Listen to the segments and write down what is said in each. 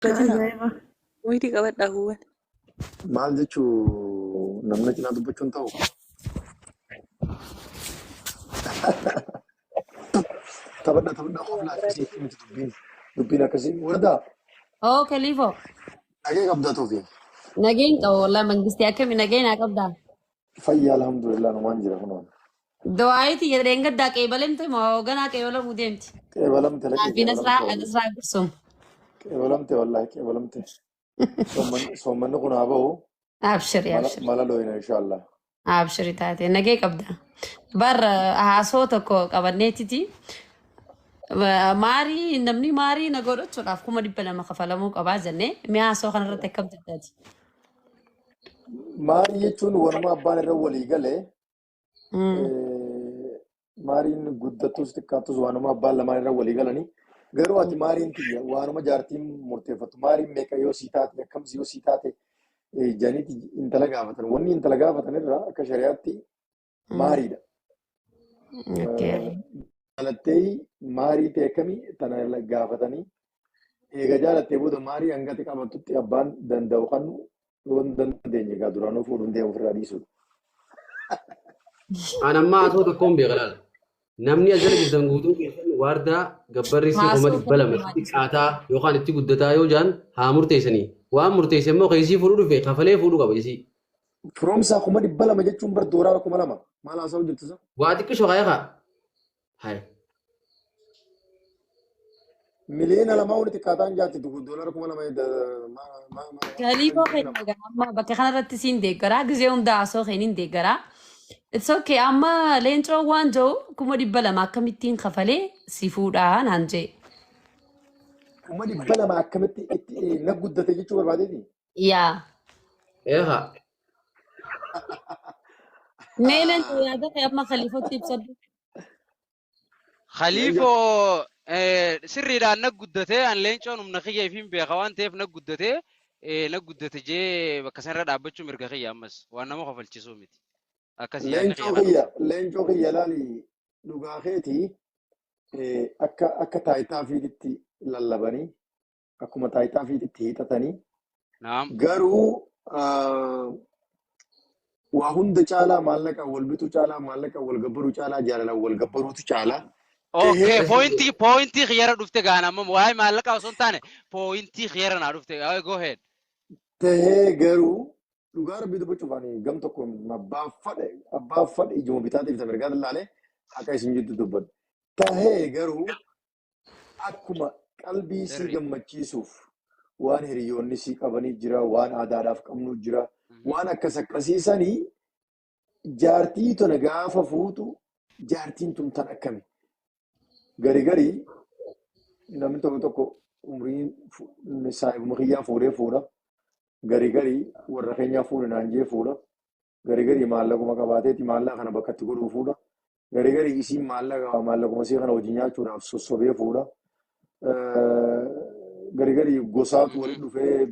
Dubbatina. Ajaa'iba. Wayitii qabadhaa kuuwwan. Maal jechuu namni cinaa dubbachuun ta'u? Taphadhaa taphadhaa qofla akkasii miti dubbiin. Dubbiin akkasii. Wardaa Oo Kaliifoo. dhagee qabdaa tuufi. Nageen qaba wallahi mangistii akkami nageen haa qabdaa. Fayyaa alhamdulillah numaan jira kunoon. Du'aayitii jedheen gaddaa qeebalamte moo ganaa qeebalamuu deemti. Qeebalamte lakkii Naafi Nasraa qeebalamte wallahi. Nasraa Gursum. Qeebalamte wallahi qeebalamte. Soommanni kun haa bahu Abshiri mala abshiri. mala dhoyina inshallah. Abshiri taate nagee qabda. Bar haasoo tokko qabanneetiti. Maarii namni maarii na godhachuudhaaf 200,000 kafalamuu qabaa jennee mi'a haasoo kanarratti akkam jettaati. Maarii jechuun wanuma abbaan irra walii galee maariin guddattus xiqqaattus waanuma abbaan lamaan irra walii galanii garuu ati maariin tiyya waanuma jaartiin murteeffattu maariin meeqa yoo sii taate akkams yoo sii taate janiiti intala gaafatan wanni intala gaafatan irra akka shari'aatti maariidha. Jaalattee maarii ta'e akkamii tana gaafatanii eega jaalattee booda maarii hangati qabattutti abbaan danda'u kan yoo hin dandeenye egaa duraanuu fuudhuun deemu ofirraa dhiisuudha. An ammaa asoo tokkoon beeka laala. Namni as jala jirtan guutuun keessan waardaa gabbarri isii kuma Haasoo dhibba lama kana itti xiqqaataa yookaan itti guddataa yoo jaan haa murteessanii. Waan murteesse immoo keessii fuudhuu dhufe kafalee fuudhuu qaba isii. Firoomsaa 200,000 jechuun bar dooraara 2,000. Maal haasa'u jirtu isa? Waa xiqqisho kaayee kaa. Hai. 2 miliyoona wani xiqqaataan jaatti doolara 2,000 Kaliifoo keenya egaa amma bakka kanarratti siin deeggaraa gizee hunda haasoo keenya hin deeggaraa. It's okay amma leencoo waan jiru 200,000 akkamittiin kafalee si fuudhaa naan jee. 200,000 akkamitti itti na guddate jechuu barbaadeeti? Yaa. Eegaa. Mee leencoo yaada kee amma kaliifootti ibsadhu. Khaliifoo sirriidhaan na guddatee an leencoon humna kiyya ifiin beeka waan ta'eef na guddatee na guddate jee bakka sanarra dhaabbachuu mirga kiyya ammas waan nama kofalchisuu miti. Akkas yaadni Leencoo kiyya kanuma. kiyya leencoo kiyya laali dhugaa keetii akka akka taayitaa fiiditti lallabanii akkuma taayitaa fiiditti hiixatanii Naam. garuu waa hunda caalaa maallaqa wal bituu caalaa maallaqa wal gabbaruu caalaa jaalalaan wal gabbaruutu caalaa. Okay, Tahee pointii kiyyarra dhufte gaan amma waa'ee maallaqaa osoo hin taane pointii kiyyarra naa dhufte. Go ahead. Tahee garuu dhugaa rabbii dubbachuuf ani gam tokko abbaa fadhe ijuma bitaatiif ta mirgaa ilaalee haqa isin jiddu dubbadha. Tahee garuu akkuma qalbii sii Sirrii. gammachiisuuf waan hiriyoonni sii qabanii jira, waan aadaadhaaf qabnu jira, waan akkas akkasiisanii jaartii tana gaafa fuutu jaartiin tun tan akkami? Gari garii namni tokko tokko umriin saahibuma kiyyaa fuudhee fuudha. Gari garii warra keenyaa fuudhe naan jee fuudha. Gari garii maallaquma qabaateeti maallaqa kana bakka itti godhuu fuudha. Gari garii isiin maallaqa maallaquma isii kana hojii nyaachuudhaaf sossobee fuudha. Gari garii gosaatu walitti dhufee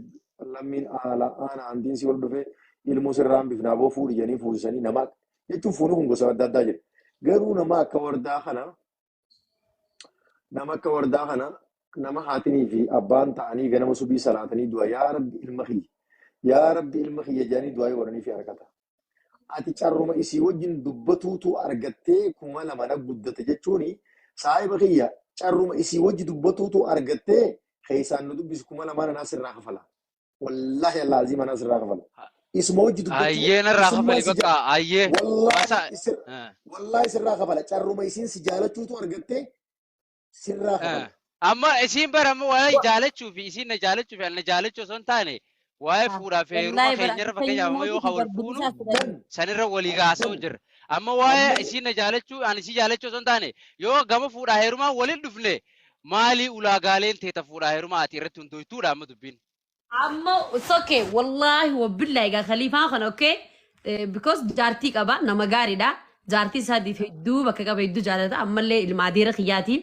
lammiin aala aana aantiinsi walitti dhufee ilmoo sirraa hambifnaa boo fuudhi jedhanii fuusisanii nama jechuun fuuni kun gosa adda addaa jira. Garuu nama akka wardaa kana nama akka wardaa kana nama haatinii fi abbaan ta'anii ganama subii salaatanii du'a yaa rabbi ilma kiyya yaa rabbi ilma kiyya jedhanii du'aa godhanii fi harkata. Ati carruma isii wajjin dubbatuutu argattee 2,000 na guddate jechuuni saahiba kiyya carruma isii wajji dubbatuutu argattee keessaan nu dubbisu 2,000 anaa sirraa kafala. Wallaahi allaaziim anaa sirraa kafala. Isuma wajji dubbachuu Ayyee narraa isummaa kafali si bakka ayyee. wallaahi Masa. isir wallaahi sirraa kafala carruma isiin si jaalachuutu argattee sirraa kafala. Amma isiin bara amma waa'ee jaalachuu fi isiin na jaalachuu fi ana jaalachuu osoo hin taane waa'ee fuudhaa fi heeruma Wallaahi bara keenyarra akka fakkeenyaaf amma yoo fayyummaa ka wal fuunu barbaadisaa fudhate. Dan sanirra walii gaasa'u dan jirra. Amma waa'ee amma isiin na jaalachuu ani isii jaalachuu osoo hin taane yoo gama fuudhaa heerumaa waliin dhufne maalii ulaagaaleen teeta fuudhaa heerumaa ati irratti hundooytuudha amma dubbiin. Amma it's okay wallahi wabillahi egaa khaliifaan kana okay because jaartii qaba nama gaariidha jaartii isaatiif hedduu bakka qaba hedduu jaalata ammallee ilma adeera kiyyaati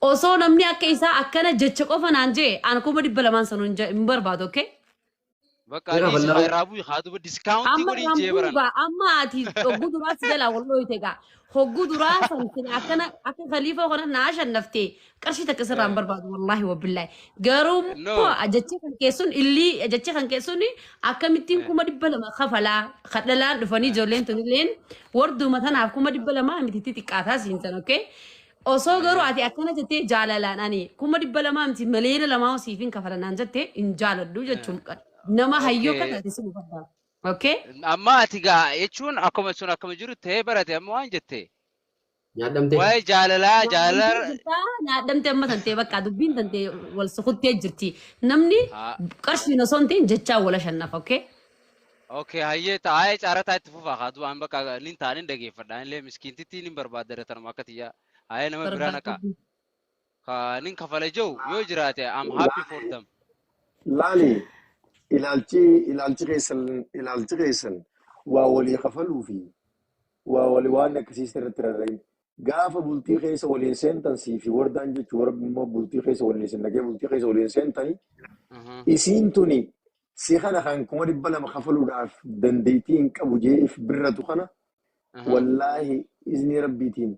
osoo namni akka isaa akkana jecha qofa naan jee an 200,000 sanuu hin barbaadu okay. Bakka Ni dhiisi haa kafallaa. irraa bu'i haa duba discountii Amma godhiin irraan jee baran. buugaa amma ati hogguu duraa si jalaa wal dhooyte gaa. Hogguu duraa san sila akkana akka khaliifaa kana naa shannaftee qarshii takka sirraa hin barbaadu wallaahi wabillaahi. Garuu No. immoo jechi kan keessun illii jechi kan keessun akkamittiin 200,000 kafalaa kadhalaan dhufanii ijoolleen tunilleen warduma tanaaf 200,000 miti xixiqqaataa siin san okay. Osoo garuu ati akkana jettee jaalalaan ani 200,000 miti 2,000,000 siif hin kafala naan jette hin jaaladhu jechuun nama hayyoo akka Okay. taate si hubadha. Okay? Amma ati gaa jechuun akkuma sun akkuma jiru ta'ee barate amma waan jette. Nyaadhamtee. Waa'ee jaalalaa Nyaadhamtee jaalala jirtaa nyaadhamtee amma tantee bakka dubbiin tantee wal sukuttee jirti. Namni haa qarshiin osoo hin ta'in jechaa wal ashannafa. Okay? okay hayyee taa'ee caarataa itti fufaa haa du'aan bakka nin ta'a nin dhageeffadha illee miskiintittii nin barbaadda tanuma akka tiyyaa hayyee nama biraa naqa Barbaaddu. ka nin kafala jiru yoo jiraate I'm happy for them. Laali ilaalchi keessan waa walii kafaluu fi waa walii waan akkasiis irratti rarra'in. Gaafa bultii keessa waliin seentan sii fi wardaan jechuun warra immoo bultii keessa waliin isin dhagee bultii keessa waliin seentanii isiin tuni si kana kan 200,000 kafaluudhaaf dandeettii hin qabu jee if birratu kana wallaahi izni rabbiitiin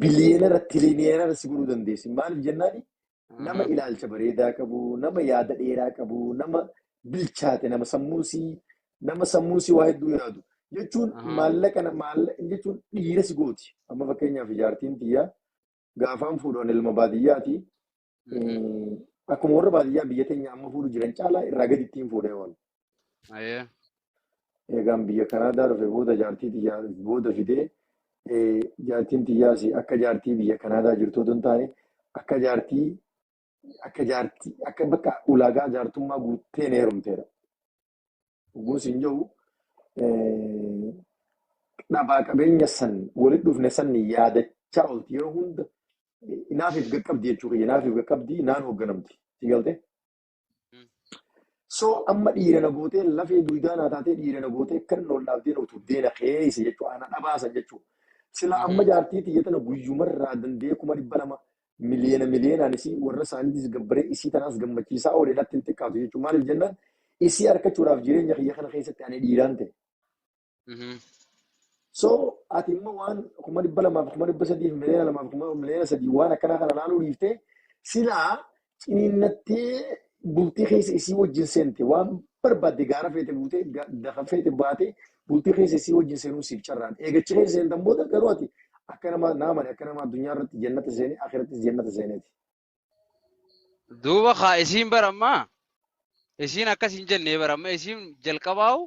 biliyeenara tiriliyoonara si godhuu dandeessi. Maaliif jennaani nama ilaalcha bareedaa qabu, nama yaada dheeraa qabu, nama bilchaate, nama sammuusii waa hedduu yaadu. Jechuun maallaqa maallaqa jechuun dhiira si gooti. Amma fakkeenyaaf jaartiin tiyyaa gaafaan fuudhan ilma baadiyyaati. Akkuma warra baadiyyaa biyya teenya amma fuudhu jiran caalaa irraa gadi ittiin fuudhee oolu. Eegaan biyya Kanaadaa dhufe booda jaartii tiyyaa booda fidee jaartiin tiyyaas akka jaartii biyya Kanaadaa jirtu otoo hin taane akka jaartii akka bakka ulaagaa jaartummaa guuttee na heerumteedha. Dhuguun siin jiru dhabaa qabeenya san walitti dhufne san yaadachaa oolti yeroo hunda naafiif qaqqabdi jechuudha. Naafiif qaqqabdi naan hoogganamti. Si galtee? So amma dhiira na gootee lafee duwidaa naa taatee dhiira na gootee kan ol dhaabdee na utubdee na keessa jechuudha. Ana dhabaasan jechuudha. Sila amma jaartii tiyya tana guyyumarraa danda'ee 200,000 miliyoona miliyoonaan isii warra isaaniitis gabbaree isii tanaas gammachiisaa oole natti hin xiqqaatu jechuudha. Maaliif jennaan isii argachuudhaaf jireenya kiyya kana keessatti ani dhiiraan ta'e. So ati immoo waan 200,000f 300,000f 2,000,000f 3,000,000 waan akkanaa kana laaluu dhiiftee silaa ciniinnattee bultii keessa isii wajjin seente waan barbaadde gaara feete buutee dafa feete baatee bultii keessa isii wajjin seenuu siif carraan. Eegachi keessa seentan booda garuu ati akka nama naamani akka nama addunyaa irratti jannata seenee akhirattis jannata seeneeti. Duuba haa isiin barammaa isiin akkas hin jenne baramma isiin jalqabaa'u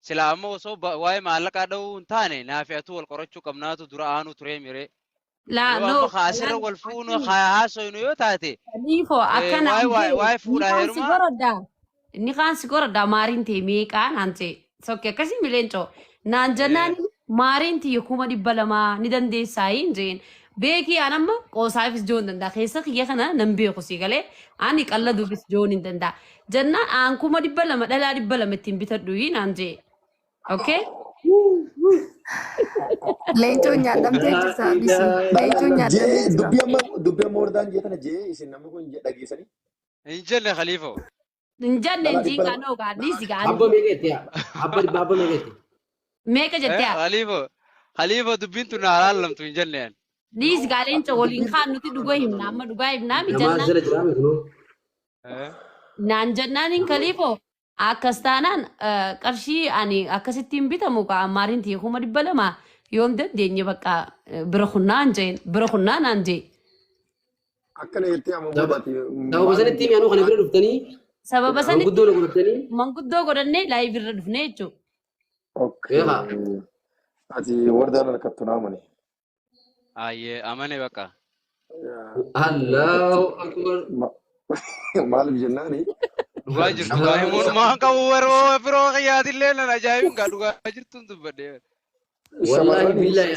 sila amma osoo waa'ee maallaqaa dha'uu hin taane naafi atuu wal qorachuu qabnaatu dura aanuu turee miree. Laa Yoo no amma haa asirra wal fuunu haa haasoynu yoo taate Kaliifoo akkana waa'ee an waa'ee jee fuudhaa ni kaan si heerumaa gorodha. Inni kaan si gorodha maariin ta'e meeqaa naan ta'e. Sokke akkasii mileencoo. Naan jennaan maariin tiyya 200,000 ni dandeessaa hin jeen. Beekii an amma qoosaafis joon danda'a. Keessa kiyya kana nan beeku si galee ani qalladuufis joon hin danda'a. Jennaan aan 200,000 dhalaa 200 ittiin bitadhu naan jee. Okay? Leencoon nyaadhamtee jirta Abisi. Leencoon nyaadhamee Jee jira. dubbii amma hordaan jee tana jee isin namni kun dhageessanii. Hin jenne Khaliifoo. Hin jenne Dhalaa hin dhibba jiin lama. gaa gaa dhiisi gaa. Abba meeqa jettee? Abba dhibba abba meeqa jette? Meeqa jettee? Khaliifoo Khaliifoo dubbiin tun haalaan lamtu hin jenne ani. Dhiisi gaa leenca waliin kaan nuti dhugaa himna amma dhugaa himnaa mi Namaa jennaan. jala jiraa miti. Naan jennaan hin kaliifoo akkas taanaan qarshii ani akkasittiin bitamu kaa ammaariin tiyya 200,000 yoom dandeenye bakka bira kunnaan jeen bira kunnaa naan jee. Akkana jettee amma boodaati. Sababa sanitti mi'aanuu kana bira dhuftanii Sababa sanitti manguddoo na godhatanii manguddoo godhannee live irra dhufne jechuudha. Okay. Beekaa. Ati wardaan harkattu naamani. Ayyee amane bakka. Allahu akbar. Maaliif jennaani? Dhugaa jirtu gaa himuun maan qabu yeroo firoo kiyyaatillee nan ajaa'ibin gaa dhugaa jirtuun dubbadhe. Wallaahi billaahi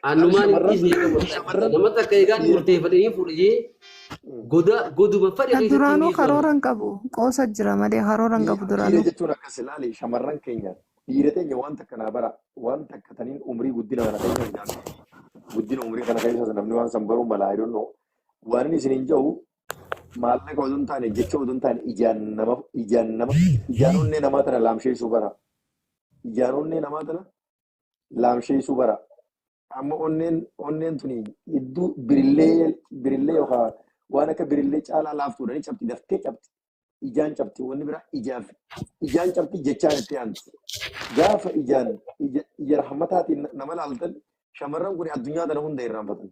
annumaan Shamarran hin shamarran nama takka eegaan murteeffatanii fuudhee goda goduma fadhe keessatti Duraanuu hin karoora hin qabu. Qoosa jira malee karoora hin qabu Dhiira duraanuu. jechuun akkas ilaali shamarran keenya dhiira teenya waan takka naa bara waan takka taniin umrii guddina kana keessa hin guddina umrii kana keessa namni waan san baruu mala I don't know waan inni isin hin jiru Maallaqa odoo hin taane, jecha odoo hin taane, ijaan nama, ijaan nama, ijaan onnee namaa tana laamsheessuu bara. Ijaan onnee namaa tana laamsheessuu bara. Amma onneen tuni hedduu birillee, birillee yookaan waan akka birillee caalaa laaftuudha, ni cabdi, daftee cabdi. Ijaan cabdi, wanni biraa ijaaf ijaan cabdi, jechaan itti aanti. Gaafa ijaan ija rahmataatiin nama laaltan, shamarran kun addunyaa tana hunda irraanfatan.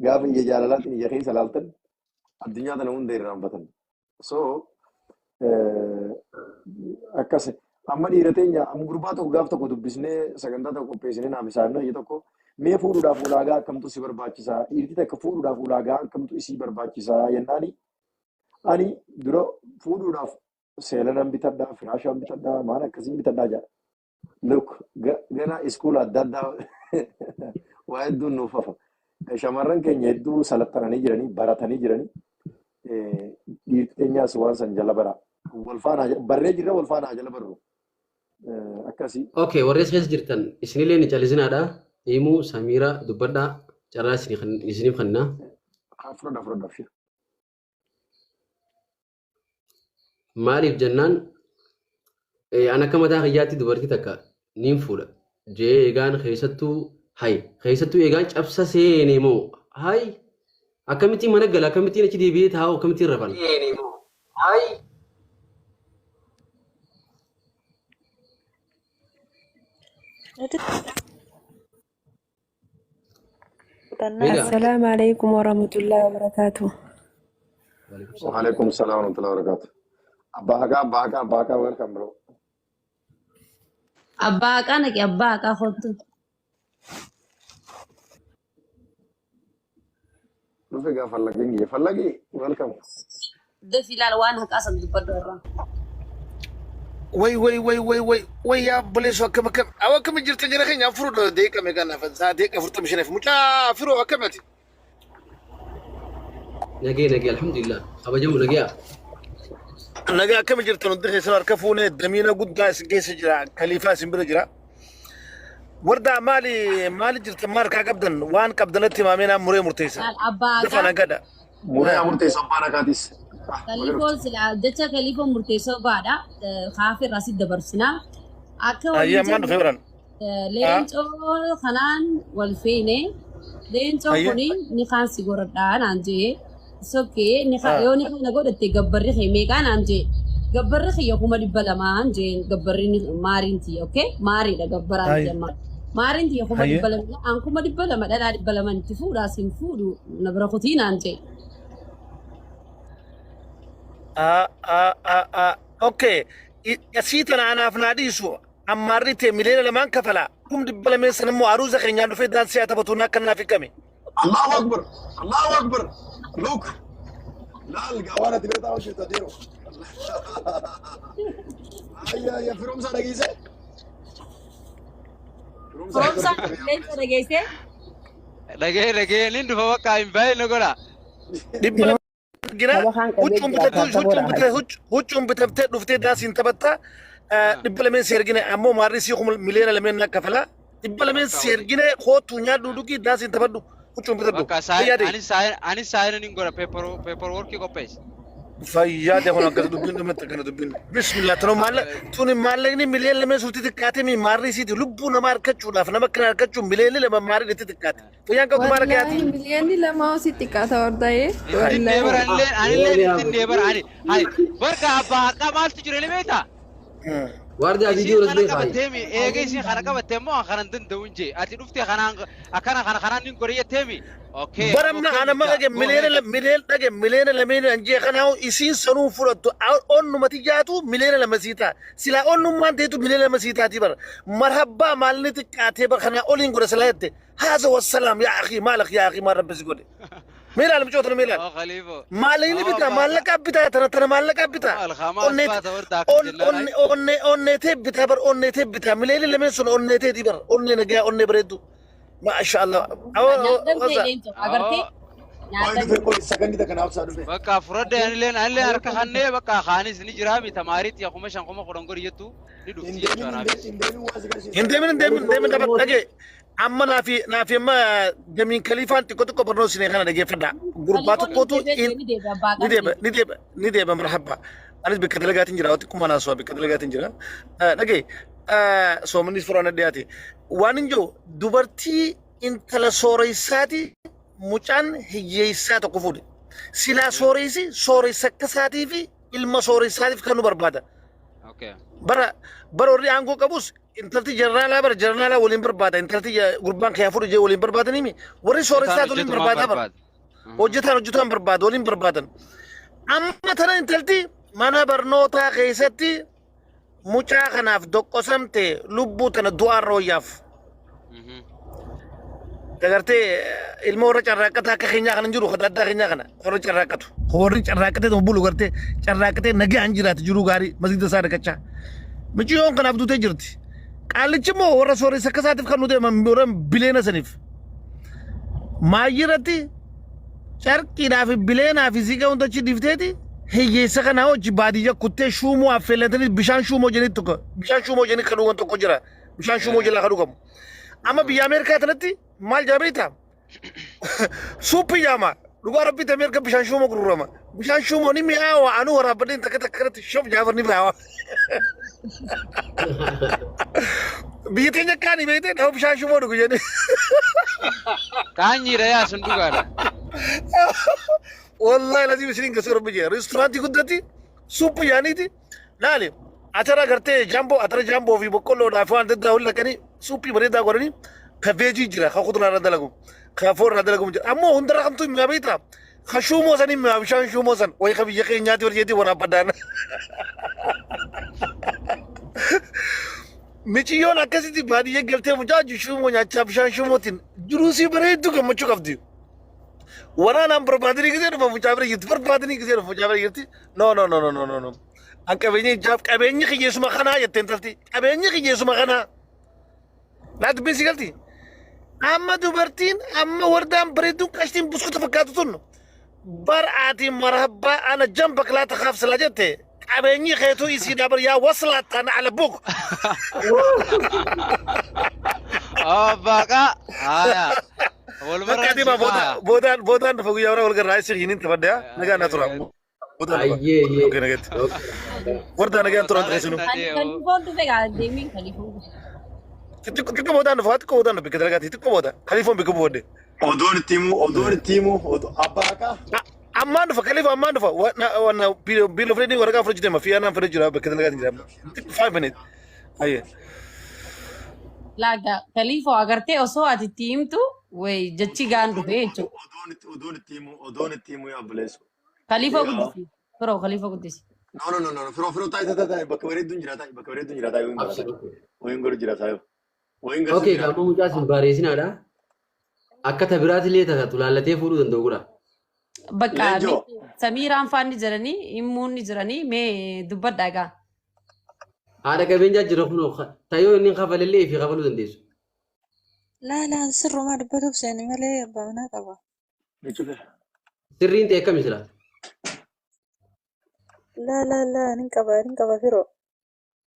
Gaafa ija jaalalaatiin ija keessa laaltan, addunyaa tana hunda irraanfatan. So akkas amma dhiira teenya, amma gurbaa tokko gaaf tokko dubbisnee, sagantaa tokko qopheessinee, naaf isaan ija tokko mee fuudhuudhaaf ulaagaa akkamtu si barbaachisaa, dhiirti takka fuudhuudhaaf ulaagaa akkamtu isii barbaachisaa jennaani, ani dura fuudhuudhaaf seelanan bitadhaa, firaashaan bitadhaa, maal akkasiin bitadhaa jedha. Look, gana iskuula adda addaa waa hedduun nuuf hafa. Shamarran keenya hedduu salattananii jiranii, baratanii jiranii. Dhiirti teenyaas waan san jala bara. Wal faana barree jirra, wal faana jala barru. Akkasii. Okay, warri as keessa jirtan isinillee ni calisinaadha. Himuu Samiira dubbadhaa, carraa isiniif kennaa. Fudhadha, fudhadha. Maaliif jennaan, an akka mataa kiyyaatti dubartii takka niin fuudha. Jee eegaan keessattuu hay keessattuu eegaan cabsa seene moo hay akkamittiin mana gala, akkamittiin achi deebi'ee taa'u, akkamittiin rafan. Hay. Nuti Meeqa? Assalaamu alaikum warahmatullahi wabarakatuh. Waalaikum salaam warahmatullahi wabarakatuh. Abbaa Haqaa, Abbaa Haqaa, Abbaa Haqaa, welcome, bro. Abbaa haqaa naqi, abbaa haqaa kottu. Dhufe gaa fallaqiin kiyya. Fallaqii, welcome. Dafi ilaala, waan haqaa san dubbadhu irraa. Way way way way way way, yaa obboleessoo, akkam akkam awa, akkam jirta? Jara keenya afur deeqa meeqa naaf sa'aatii 45 mucaa firoo, akkamati? Nagee, nagee, alhamdulillah. Kabajamu nagee. Nagaa, akkam jirtan hundi keessan? Harka fuunee, damiina guddaa isin keessa jira, kaliifaa isin bira jira. Wardaa, maali maali jirtan? Maal harkaa qabdan? Waan qabdanatti himaamee naan muree murteessa. Laal, abbaa Lafa haqaa. nagada. Muree murteessa abbaan haqaatis. Kaliifoon silaa jecha kaliifoon murteessoo baadha. Kaafii irraa si dabarsinaa. Akka Ayyee, waliin ammaan jennu dhufee baran. Leencoo kanaan wal feene. Leencoo kuni ni kaan si godhadhaa naan jee. Sokkee ni yoo ni kana godhatte gabbarri kee meeqaa naan jee. Gabbarri kiyya 200,000 jeen, gabbarri maariin tiyya, okay, maariidha gabbaraan tiyya amma. Maariin tiyya kuma 200, an 200,000 dhalaa 200 itti fuudhaa sin fuudhu, na bira kutii naan jee. Okay. Asii tana anaaf naa dhiisu. Ammaarri ta'e 2,000,000 kafala. 200,000 san immoo aruuza keenyaan dhufee daansii haa taphatu, akka naaf hiikame. Allahu Akbar! Allahu Akbar! Look! Laal gaa, waan ati bira taa'u jirta deero. Ayya ayya, firoomsaa dhageesse? Firoomsaa. Firoomsaan leencoo dhageessee. Dhagee, dhagee, nin dhufa, bakka hin baay'ee na godha. 200 gina Saba kaan qabee huccuun jira bitattuu taatta'uu huccuun dha. bitee huccuun bitattee dhuftee daansiin taphatta. 200 si ergine, ammoo maarri sii 2,000,000 na kafala. 200 si ergine, kootu nyaadhu, dhugii, daansiin taphadhu, huccuun bitadhu. Bakka Fayyaa ta'e. Anis saayina nin godha, paper workii qopheessa. Fayyaa ta'e, kun akkas dubbiin dhumatti akkana dubbiin. Bismillah, tunu maalla tuni maallaqni 2,000,000 suuti xiqqaate mi maarri isiiti lubbuu nama harkachuudhaaf, nama akkana harkachuun 2,000,000 maarri itti xiqqaate. Fayyaan qabdu maal Wallaahi akka 2,000,000 osii xiqqaata horda'ee. Ittiin Wallaahi. deebara, anilleen ittiin deebara, ani hay barka abbaa haqaa maaltu jira ni beektaa? Waardiyaa Isiin viidiyoo kana rasbee kaayi. qabatteemi, eega isiin kana qabatte immoo an kanan danda'u hin jee. Ati dhuftee kanaan akkana kana kanaan nin godhe jetteemi. Okay, Baramna okay ana mita. dhage Go miliyoona ahead. Miliyoona dhage 2,000,000 anjee kanaa isiin sanuu fudhattu, onnumati jaatu 2,000,000 sii ta'a. Silaa onnummaan teetu 2,000,000 sii taati bara. Marhabbaa, maalni xiqqaatee bara kanaa oliin godha silaa jette. Haasa wassalaam, yaa akii, maalak yaa akii, maal rabbi si godhe. Mee ilaali micoota, mee ilaali. Oh Khaliifo. Maallaqni Oh bitaa abbaa maallaqa bitaa, tana tana maallaqa bitaa. Maal hamaas Onnee baata warda akka jennaan ay. onne onne onneetee bitaa bar, onneetee bitaa, 2,000,000 sun onneeteeti bar, onnee nagaa, onnee bareeddu. Maasha Allah. Nyaadhamtee leencoo agartee. Oh Waa'ee Nyaadhamtee. dhufe qoy, sakandii takka naaf isaa dhufe. Bakka fudhadhe, anilleen harka kannee, bakka kaanis ni jira mi tamaariitti 5,000 10,000 godhi jettu ni Hin dhufti deemin, jechuu hin anaafis. deemin, hin deemin, waa si garsiisa. Hin deemin, hin deemin, hin deemin, dhabat dhagee. Amma naafi amma damiin kaliifaan xiqqoo xiqqoo barnoota isinii kana dhageeffadha. Gurbaa Kaliifoon ni tokkotu deebi'e ni deebi'e abbaa ni deeba qabdi. ni deeba ni deeba marhaba. Anis bakka dalagaatiin jira xiqquma naasoo bakka dalagaatiin jira. Dhagee soomannis furaan dhiyaate. Waan hin jiru dubartii intala sooressaati mucaan hiyyeessaa tokko fuudhe. Silaa sooressi sooressa akka isaatii fi ilma sooressaatiif kan nu barbaada. Okay. Bara bara warri aangoo qabus intalti jeneraalaa bara jeneraalaa waliin barbaada intalti gurbaan kee fuudhu jee waliin barbaadanii warri Hojjetaan sooressaatu waliin hojjetumaan barbaada bara. barbaada. Hojjetaan hojjetaan barbaada waliin barbaadan. Amma tana intalti mana barnootaa keessatti mucaa kanaaf doqqosamte lubbuu tana du'aan rooyyaaf. Dagartee ilma warra carraaqqataa akka keenyaa kana hin jiru kan addaa keenyaa kana warra carraaqqatu. Warri carraaqqatee nama bulu gartee carraaqqatee nagaan jiraate jiruu gaarii masgiida isaa dhaqachaa. Miciyyoon kanaaf duutee jirti. Qaallichi immoo warra sooressa akka isaatiif kan nu deeman warra bileena saniif. Maayyii irratti carqiidhaa fi bileenaa fi siiqee hunda achi dhiifteeti hiyyeessa kanaa hojii baadiyyaa kuttee shuumoo affeellatanii bishaan shuumoo jedhanii tokko bishaan shuumoo jedhanii kan dhugan tokko jira. Bishaan shuumoo jalaa kan dhugamu. Amma biyya Ameerikaa kanatti maal jaa beektaa? Suuppii jaama. Dhugaa rabbiitti Ameerikaa bishaan shuumoo gurgurama. Bishaan shuumoo ni mi'aawa. Anuu waraabbadheen takka takka kanatti shop jaafar ni mi'aawa. Biyya teenya kaanii beektee nama bishaan shuumoo dhugu jedhee. Qaanyiidha yaa sun dhugaadha. Wallahi lazim isiniin gasuu rabbi jee. Reesturaantii guddatti suuppii jaaniiti. Laali atara gartee jamboo atara jamboo fi boqqolloodhaa fi waan adda addaa waliin naqanii suuppii bareedaa godhanii ka veejii jira ka kuduraa irra dalagu ka foon irra dalagu jira ammoo hundarra kamtu hin mi'aa beektaa ka shuumoo san hin mi'aa bishaan shuumoo san wayi ka biyya keenyaati wal jeetii waraabbadhaan. Miciyyoon akkasitti baadiyyaa galtee mucaa shuumoo nyaachaa bishaan shuumootiin jiruu sii bareedduu gammachuu qabdi. Waraanaan barbaadanii gisee dhufa mucaa bira jirti barbaadanii gisee dhufa mucaa bira jirti. No no no no no no no. An qabeenya ijaaf qabeenyi kiyyeessuma kanaa jettee intalti. Qabeenyi kiyyeessuma kanaa. Naa dubbiin si galti. Amma dubartiin amma wardaan bareedduun qashtiin buskuta fakkaatu tun bar ati marhabbaa ana jamba laa takhaaf silaa jette qabeenyi keetuu isii dabar yaa waslaattaan ala buk. Abbaaqa. Haaya. Walumarra Bakka deemaa si boodaan boodaan dhufa guyyaa biraa wal garraa isii hiniin taphadhaa nagaa naa tura. Boodaan dhufa. Ayyee ayyee. Okay nagaatti. Wardaa nagaan turan ture sinu. Kaliifoon dhufe gaa deemiin kaliifoon dhufe. Xiqqoo boodaan dhufa xiqqoo boodaan dhufa bikka dalagaatti xiqqoo booda kaliifoon bikka bu'oodde. Odoon itti himu, odoon itti himu, abbaa haqaa. Ammaan dhufa kaliifoo ammaan dhufa wanna biiloo fudhanii waraqaa fudhachuu deema fi anaan fudhachuu jira bakka dalagaatti jira. 5 minutes. Ayyee. Laaga kaliifoo agartee osoo ati itti himtu wayi jechi gaan dhufe jechuudha. Odoon itti himu, odoon itti himu yaa obboleessu. Kaliifoo guddisi. Firoo kaliifoo guddisi. No, no, no, no, firoo, firoo, taa'e, taa'e, taa'e, bakka bareedduun jira, taa'e, bakka bareedduun jira, taa'e, wayiin godha, taa'e. Wayiin godhu jira, taa'e. Wayiin godhu Okay, jira. gaamma mucaa sin bareessinaadha. Akka tabiraatillee taatu laallatee fuudhuu danda'u godha. Bakka Leenjoo. Samiiraan faanni jiranii himmuun ni jiranii mee dubbadhaa egaa. Haadha qabeenyaa jira kunoo tayyoo inni kafalillee fi kafaluu dandeessu. Laa laa sirrumaa dubbatuuf seeni malee abbaa manaa qaba. Sirriin ta'e akkami sila? Laa laa laa nin qaba nin qaba firoo.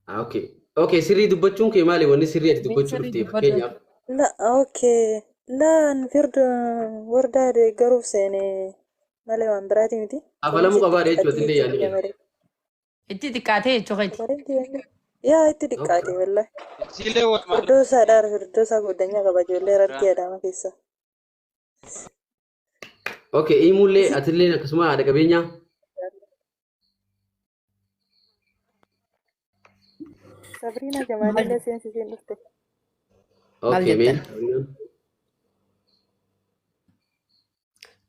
Ah, okay. Okay, sirrii dubbachuun kee maali? Wanni sirrii ati Mee dubbachuu sirrii dhufte dubbadhu. fakkeenyaaf. La okay laan firdo wardaa deeggaruuf seene malee waan biraati miti. Kafalamuu Kunis itti qabaadha jechuudha xiqqaatee illee yaadni jechuudha kee. malee. Itti xiqqaatee jechuu keeti. Kafalamti wanni yaa itti xiqqaate wallahi. Isiilee walumaa Firdoosaadhaan firdoosaa goddanyaa qaba ijoollee Harargee Adaama keessa. Okay, himuullee atillee akkasuma haadha qabeenyaa. Sabriina Jamaalillee seensiseen dhufte. Maal Okay, mee. jettan?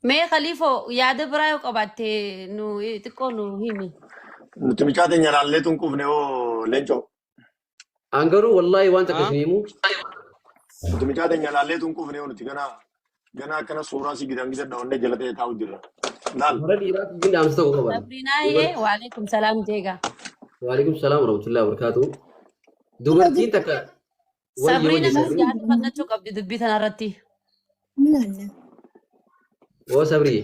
Mee kaliifoo yaada biraa yoo qabaatte nu xiqqoo nu himi. Nuti mucaa teenya laallee tun qufne hoo leencoo. An garuu wallaahi waan takka isin himu. Nuti mucaa teenya laallee tun qufne hoo nuti ganaa ganaa akkana suuraa si gidan gidan dhaawannee jala ta'ee taa'u jirra. Laal. Warra dhiiraaf iyyuu dhaamsa tokko qaban. Sabriinaa yee waalaikum salaam jeegaa. Waalaikum salaam warahmatullahi wabarakatuh. Dubartiin takka wayye Sabriina wayye mas Sabriin. yaada fannachuu qabdi dubbii tanarratti. Ilaalla. Oo Sabrii.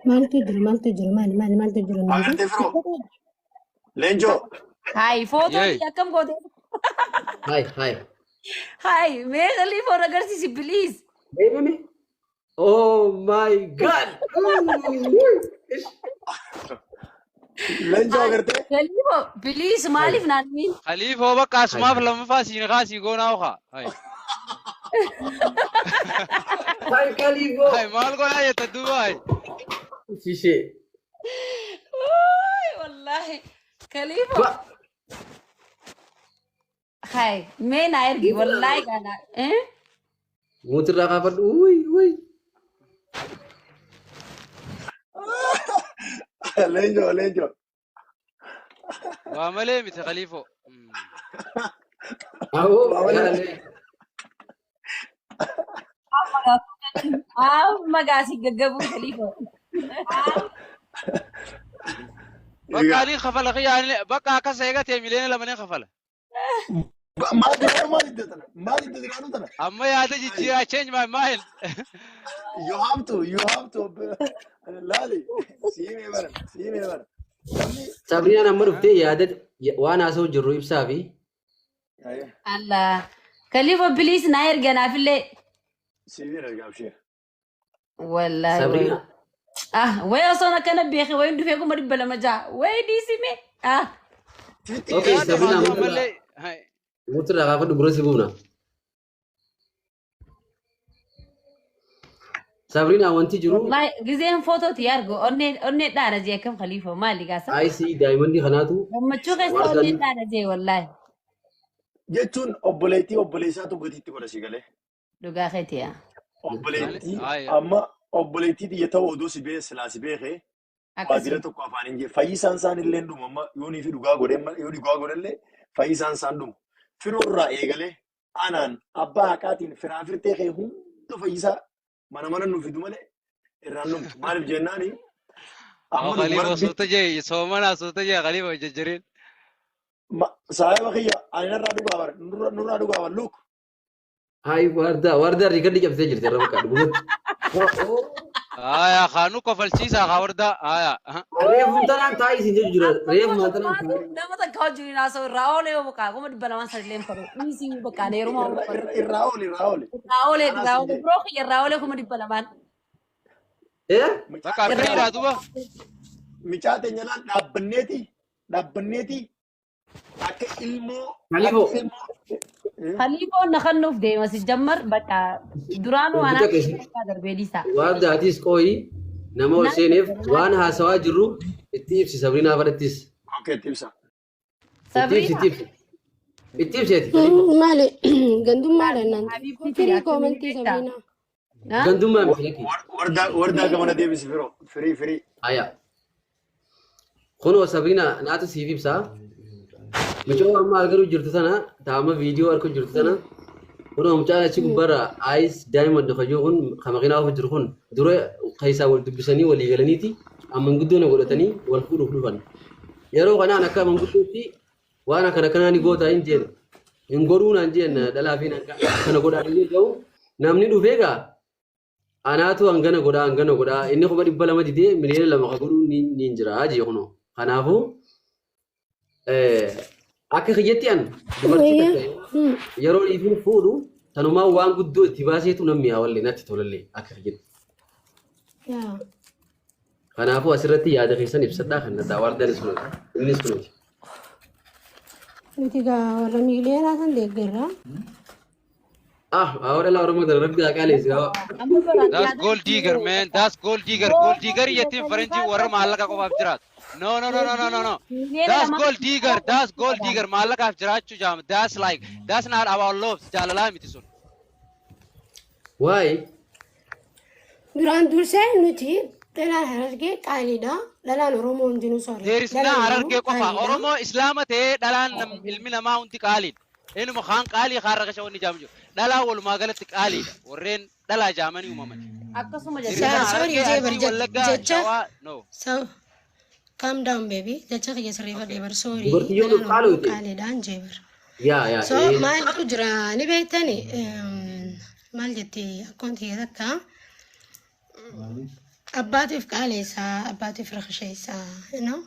Maaltu jira maaltu jira maali maali maaltu jira maali? Agartee firoo. Leencoo. Hayi footoo Yee. akkam goote? Hai hai. Hai, mee Khaliifoo agarsiisi please. Deebime. Oh my God. Ish. Leencoo agartee? Khaliifoo please maaliif naan miin? Khaliifoo bakka asumaaf lammaffaa siin kaasii goonaa okaa. Hai. Hai Khaliifoo. Hai maal godhaa jetta duuba hai. Shishee. Uy, wallahi. Khaliifoo. Ba. Hai, mee naa ergi wallahi kana. Eh? Muutirraa kaafadhu. Uy uy. Leencoo leencoo. Waa malee miti Khaliifoo. Awoo. Waa malee. Yaalee. Amma gaasii gaggabuu Khaliifoo. Bakka ani kafala kiyya bakka akkas eegatee 2 miliyoona ni kafala. Maal jedhaa maal itti tana? Maal itti jiraatu tana? Amma yaada jijjiiraa, change my mind. You have to, you have to. Laali, siimee bara, siimee bara. Namni Sabrinaan amma dhuftee yaada waan haasa'u jirru ibsaa fi Allah. Khaliifoo please naa ergi anaafillee. Siimee ergaa abshee. Wallahi. Sabrina. Ah, way osoon akkana beeke wayin dhufee 200,000 ja'a. Way dhiisime. Ah. Okay, Yaada Sabrina maatu ammallee. Hai. muutirraa kaafadhu gurra si buufna. Sabrina wanti jiru Wallahi gizeen footootti argu onnee onnee dhaana jee akkam Khaliifoo maali gaasa? Ice diamond kanaatu Gammachuu keessa onnee dhaana jee wallahi. Jechuun obboleettii obboleessaatu gatiitti godha si galee. Dhugaa keeti yaa. Obboleettii Hai. amma obboleettii xiyya ta'uu odoo si bee silaa si beekee waajjira Akkasuma. tokko afaan hin jee fayyisaan isaan illee dhumu amma yoonii fi dhugaa godhe yoo dhugaa godhellee fayyisaan isaan dhumu. Firoo irraa eegalee anaan abbaa haqaatiin firaa firtee kee hunda fayyisaa mana mana nu fidu malee irraan dhumtu. Maaliif jennaani amma Awwa dhuguma Khaliifoo rabbi suuta jee soomana suuta jee Khaliifoo jajjariin. Saahiba kiyya ani narraa dhugaa bara nurraa dhugaa bara look. Hayi waardaa waardaa record cabsee jirti irra bakka dhugumatti. Haya kaanu kofalchiisaa kaa wardaa. Haya. Reefu tanaan taa'ii isin jechu jira. Reefu tanaan Tokkummaatu nama takka wajjin haasa'u irraa oolee yoo bakka 200,000 sadillee hin fadhu. Dhiisii bakka neeruma Irraa irraa ooli irraa ooli. Irraa oolee Anaa irraa sin oolee jee. biroo kiyya irraa oolee 200,000. Eh? Bakka firiidhaa duuba. Micaa teenya laan dhaabbanneeti dhaabbanneeti akka ilmoo akka Khaliifoo. ilmoo. Khaliifoon na kennuuf deema si jammar bakka duraanuu Hojii anaa takka isin darbee dhiisa. Waardaa atis qooyi nama ol seeneef waan haasawaa jirru itti ibsi Sabrinaa fadhattis. Okay, itti ibsa. Itti ibsi Sabriina. itti ibsi. Itti ibsi ati Khaliifoo. Maali gandummaadhaan naan Habiibti firii akkamii comment beektaa? Sabriinaa. Gandummaa miti lakki. Wardaa wardaa gamana deebisi firoo firii firii. Haya. Kunoo Sabrina naatu siif ibsaa. Mucoo amma argaa jirtu tana taama viidiyoo argaa jirtu tana kunoo mucaan achi gubbaarra Ice Diamond kayyoo kun kan makiinaa ofu jiru kun dura keessaa wal dubbisanii walii galaniiti manguddoo na godhatanii wal fuudhuuf dhufan. Yeroo kanaan akka manguddootti waan akkana akkanaa ni gootaa hin jeen hin godhuu naan jeen dhalaa fi akkana godhaa hin jedhu namni dhufee gaa anaatu hangana godhaa hangana godhaa inni 200,000 didee 2 miliyoona ka godhuu ni ni jira jee kunoo. Kanaafuu akka kiyyatti an dubartii takka yeroo dhiifin fuudhu tanumaa waan guddoo itti baaseetu namni yaawallee natti tolallee akka kiyyatti. Yaa. Kanaafuu asirratti yaada keessan ibsadhaa kan nadhaa wardaanis kunuuti. Innis kunuuti. Nuti gaa warra miiliyoonaa san deeggarra. Ah, awwa dhala Oromoo tana rabbi haa qaaleessi. Amma baraan That's yaada gold digger, man. That's gold digger. Gold digger jettiin faranjii warra maallaqa qofaaf jiraatu. No, no, no, no, no, no, no. Miiliyoona That's lama gold digger. That's gold digger. Maallaqaaf jiraachuu jaama. That's like, that's not about love. Jaalalaa miti sun. Waa'ee Duraan dursee nuti dhalaan Harargee qaaliidha. Dhalaan Oromoo hundinuu sorry. There is na Dhalaan Oromoo Harargee qofa. qaaliidha. Oromoo Islaama ta'ee dhalaan ilmi namaa hundi qaaliidha. Inuma kaan qaalii kaan rakasha wanni jaamu jiru. Dhalaa walumaa galatti qaaliidha. Warreen dhalaa jaamanii uumaman. Akkasuma There is jecha. na Sorry Harargee, jee bar Arsii, Wallaggaa, jecha Shawaa. No. so calm down, baby. Jecha kiyya sirreeffadhe bar, sorry. Dubartii yoo Dhalaan Oromoo qaaloote. qaaliidhaan jee bar. Yaa yaa. So maaltu jira ni beektani maal jetti akkoon tiyya takka abbaatiif qaaleessaa abbaatiif rakasheessaa you know?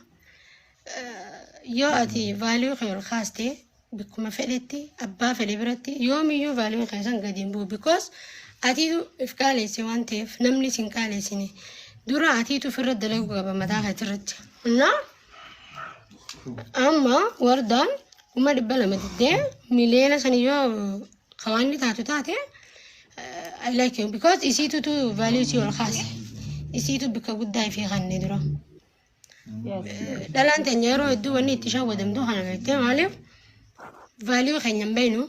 Yoo ati value kee ol kaaste Bikkuma fedhetti, abbaa fedhe biratti, yoomiyyuu valuen keessan gadi hin bu'u. Because atiitu if qaaleesse waan ta'eef namni sin qaaleessine. Dura atiitu ofirra dalaguu qaba mataa keetirratti. Na amma wardaan 200,000 diddee miliyoona sani yoo kawaanni taatu taate, I like you because isiitutu value isii ol kaase. Isiitu bikka guddaa ifii kanne dura. Dhalaan teenya yeroo hedduu wanni itti shawwadamtu kana beektee, maaliif value keenya hin beeknu.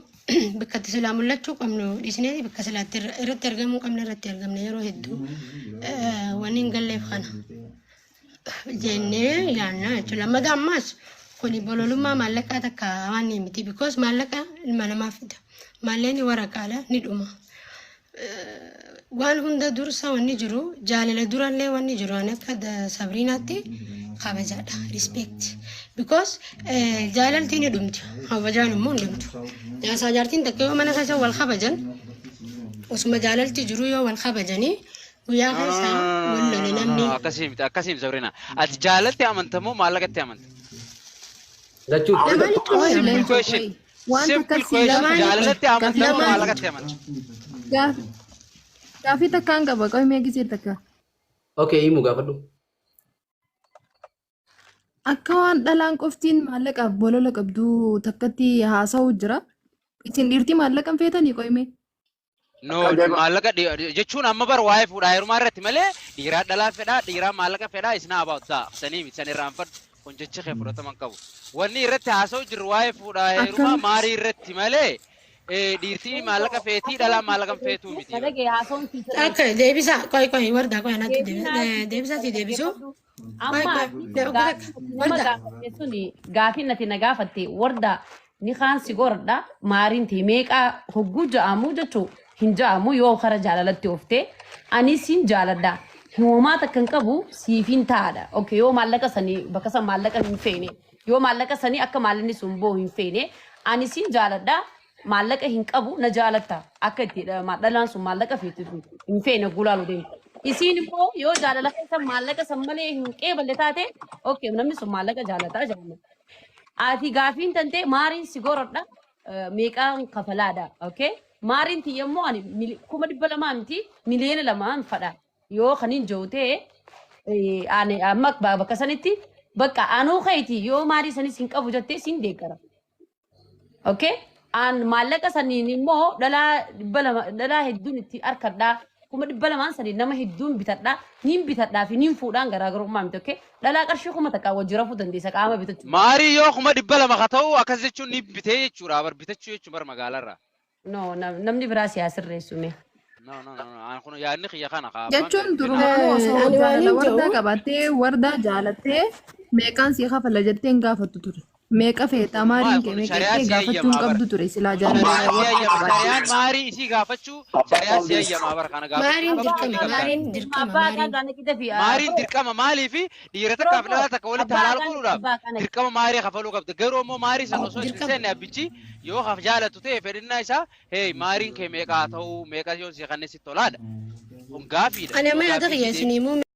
Bakka itti silaa mul'achuu qabnu dhiisnee bakka silaa itti irratti argamuu qabne irratti argamne. Yeroo hedduu wanni hin galleef kana jennee yaanna jechuudha. Lammataa ammaas kuni bololummaa maallaqaa takka waan miti, because maallaqa ilma namaa fida. Maallaqni waraqaadha, ni dhuma. Waan hunda dursa wanni jiru, jaalala durallee wanni jiru, ani akka Sabriinaatti kabajaadha, respect, because jaalalti ni dhumti, kabajaan immoo hin dhumtu. Jaarsaa jaartiin takka yoo mana keessa wal kabajan, osuma jaalalti jiru yoo wal kabajanii guyyaa No, no, keessa no, no, wal no, lole no, no, namni no, akkasii miti, akkasii miti Sabrina. Ati jaalatti amantamoo maallaqatti amanta? Lachuu. Lamaanittuu Qoy ni Simple Leencoo, question. qoy. Waan Simple takka si question. Lamaanittuu. Jaalalatti amantamoo Lamaan. maallaqatti amanta? Gaafii takkaan qaba. Qoy, mee gisee takka. Okay, himu gaafadhu. Akka waan dhalaan qoftiin maallaqaaf bolola qabdu takkatti haasa'u jira. Isin dhiirtii maallaqa hin feetanii, qoy mee? No, Ajaa'iba. maallaqa jechuun amma bar waa'ee fuudhaa heerumaa irratti malee dhiiraa dhalaa fedhaa, dhiiraa maallaqa fedhaa is not about that. Sanii miti, san irraanfadhu. Kun jechi kee fudhatama hin qabu. Wanni irratti haasa'u jirru waa'ee fuudhaa heerumaa Akkam maarii irratti malee dhiirtii maallaqa feetii, dhalaa maallaqa hin feetuu miti. Na dhagaye, haasawuun si sirreessa. Akka deebisa, qoy qoy, warda, qoy, anatti Deebii naa deebisa si deebisu. dhaggeeffadhu. Qoy Amma qoy ati obbo gaafii takka ati nama warda. gaafatte suni, gaafiin ati na gaafatte, warda ni kaan si goradha, maariin ta'e meeqaa hogguu ja'amu jechuu hin ja'amu. Yoo kara jaalalatti ooftee ani sin jaaladha, homaa takka hin qabu, siifin taa'adha. Okay, yoo maallaqa sanii bakka san maallaqa hin feene, yoo maallaqa sanii akka maallaqni sun boo'u hin feene, ani sin jaaladha, maallaqa hin qabu, na jaalatta, akka itti dhalaan sun maallaqa feetu hin feene gulaalu deemtu. Isiin immoo yoo jaalala keessa maallaqa san malee hin qeeballe taate, okay, namni sun maallaqa jaalataa jedhama. Ati gaafiin tantee maariin si goradha, meeqaan kafalaadha. Okay? Maariin tiyya immoo ani 200,000 miti, 2,000,000 fadha. Yoo kanin jiru ta'e, ani amma bakka sanitti bakka anuu keeti yoo maarii sanis hin qabu jettee siin deeggara. Okay? An maallaqa saniin immoo dhalaa 200, dhalaa hedduun itti harkadhaa. 200,000 saniin nama hedduun bitadhaa. Niin bitadhaa fi niin fuudhaan garaagarummaa miti. Okay? Dhalaa qarshii 1000 wajji rafuu dandeessa qaama bitachuu. Maarii yoo 200,000 ka ta'u akkas jechuun ni bitee jechuudha. Bar bitachuu jechuun bar magaalaarraa. No, namni biraa si haa sirreessu mee. No, no, no, no. Ani kun yaadni kiyya kana ka abbaan Jechuun fedhe durumaanuu osoo Ani waan jaalala hin wardaa jedhu qabattee, wardaa jaalattee, meeqaan sii kafala jettee hin gaafattu ture. Meeqa feetaa, Maal maariin kee kun meeqa shari'aan jettee si gaafachuu hin hayyamaa bar. qabdu ture silaa jaalala Shari'aan si wardaa hayyama. qabaatte. Shari'aan maarii isii gaafachuu shari'aan si hayyamaa bar, kana gaafachuu Maariin qabdu dirqama ni qabda. maariin dirqama Abbaa maariin. qaan qita fi Maariin dirqama, maaliifi dhiira takkaaf dhalaa takka walitti abbaa halaal qaan godhuudhaaf abbaa qaan dirqama maarii kafaluu qabda. Garuu immoo maarii sana osoo itti hin Dirqama. seenne abbichi yoo kaf jaalatu ta'e fedhinnaa isaa, hey, maariin kee meeqa haa ta'uu, meeqa yoo si kanne sitti tolaadha. Kun gaafiidha. Ani Yoo amma yaada gaafii kiyya si isinii deebise. himuu.